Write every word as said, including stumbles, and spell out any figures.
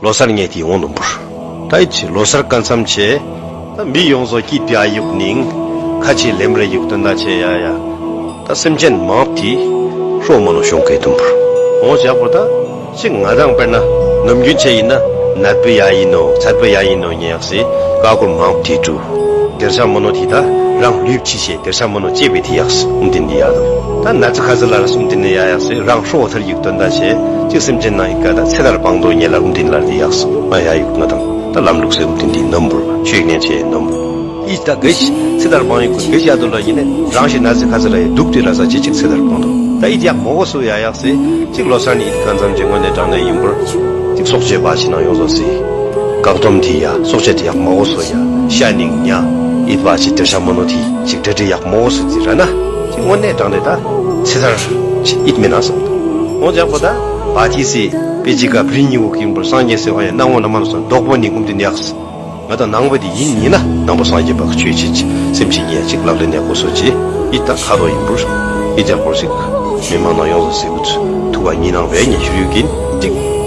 ལོ་གསར་ངས་དེ་ཡོང་དུམ་བུར། ད་ཡི་ཆི་ལོ་གསར་ཀན་མཚམས་ཆེ། ད་མི་ཡོངས་སུ་སྐྱིད་པའི་ཡུག་ནིང་། ཁ་ཆེ་ལེམ་རེ་ཡུག་དོན་ད་ཆེ་ཡ་ཡ། ད་སེམས་ཅན་མང་དེ་ཧྲོ་མོ་ནོ་ཤོང་གེ་དུམ་བུར། འོང་ཞག་པོ་ད་ཅིག་ང་དང་དཔེར་ན་ནམ་རྒྱུན་ཆེ་ཡིན་ན་ནད་པའི་ཡ་ཡིན་ནོ་ཚད་པའི་ཡ་ཡིན་ནོ་ཉེ་ཡག་སི་ཀ་ཀོར་མང་དེ་ཀྲུ། དེར་ཤ་མོ་ནོ་དེ་ད་རང་ལུས་ཕྱི་ཤེ་དེར་ཤ་མོ་ནོ་ཅེ་བེ་དེ་ཡག་སི་ཨུམ་དིན་དེ་ཡ་དང་། ད་ན་ཚི་ཁ་ཟི་ལ་ར་སུམ་དིན་ནི་ཡ་ཡག་སི་རང་ཧྲོ་ཐར་ཡུག་དོན་ད་ཆེ། ཅིག་སེམས་ཅན་ནང་ཡི་ག་ད་ཚེ་ཐར་བང་དོ་ཉེ་ལ་ཨུམ་དིན་ལ་དེ་ཡག་སི་ང་ཡ་ཡུག་ང་དང་། ད་ལམ་ལུགས་སེ་ཨུམ་དིན་དེ་ནམ་བུར་ཆོས་ཉན་ཆེ་ནམ་བུར། ཨི་ད་གེ་ཤི་ཚེ་ཐར་བང་ཡི་གུ་གེ་ཤི་ཡ་དོ་ལ་ཡིན་ནི་རང་ཤི་ན་ཚི་ཁ་ཟི་ལ་ཡི་དུག་དེ་ར་ས་ཅི་ཅིག་ཚེ་ཐར་བང་དོ། ད་ཨི་ཡག་མོ་གོ་སུ་ཡ་ཡག་སི་ཅིག་ལོ་སར་ནི་ཨི་ཀན་ཚམ་ཅེ་ངོ་ནེ་དྲང་ནེ་ཡིན་བུར། ཅིག་སོག་ཅེ་བ་ཤི་ན་ཡོང་ཟོ་སི། བཀག་སྡོམ་དེ་ཡ་སོག་ཅེ་དེ་ཡག་མོ་གོ་སུ་ཡ་ཤ་ནིང་ཉ། ཨི་བ་ཤི་དེར་ཤ་མོ་ནོ་དེ་ཅིག་དྲི་དྲི་ཡག་མོ་གོ་སུ་དེ་ར་ན། ཅིག་ངོ་ནེ་དྲང་ནེ་ད་ཚེ་ཐར་ཅིག་ཨིད་མེ་ན་སོ། ངོ་ཅག་པོ་ད་བ་ཅི་སི་པེ་ཅི་ག་བྲི་ཉི་བུ་ཀིང་བུར་སངས་རྒྱས་སི་ཧོ་ཡ་ན་ངོ་ན་མ་ནོ་སོ་འདོག་པོ་ནི་ཀུམ་དེ་ནི་ཡག་སི། ང་དང་ནང་པ་དེ་ཡིན་ཡིན་ན་ནང་པ་སངས་རྒྱས་པ་གི་ཆོས་ཅིག་སེམས་ཅན་ཡ་ཅིག་ལག་ལེན་ཡག་གོ་སོ་ཅི། ཨི་ད་ཁ་རོ་ཡིན་བུར། ཨི་ད་སྐོར་ཞིག་མི་མང་ནང་ཡོང་སོ་སི་བུ་ཚུ་ཐུ་བ་ཉི་ནང་བས་ཉི་ཤུ་ཡུ་གིན་ཅིག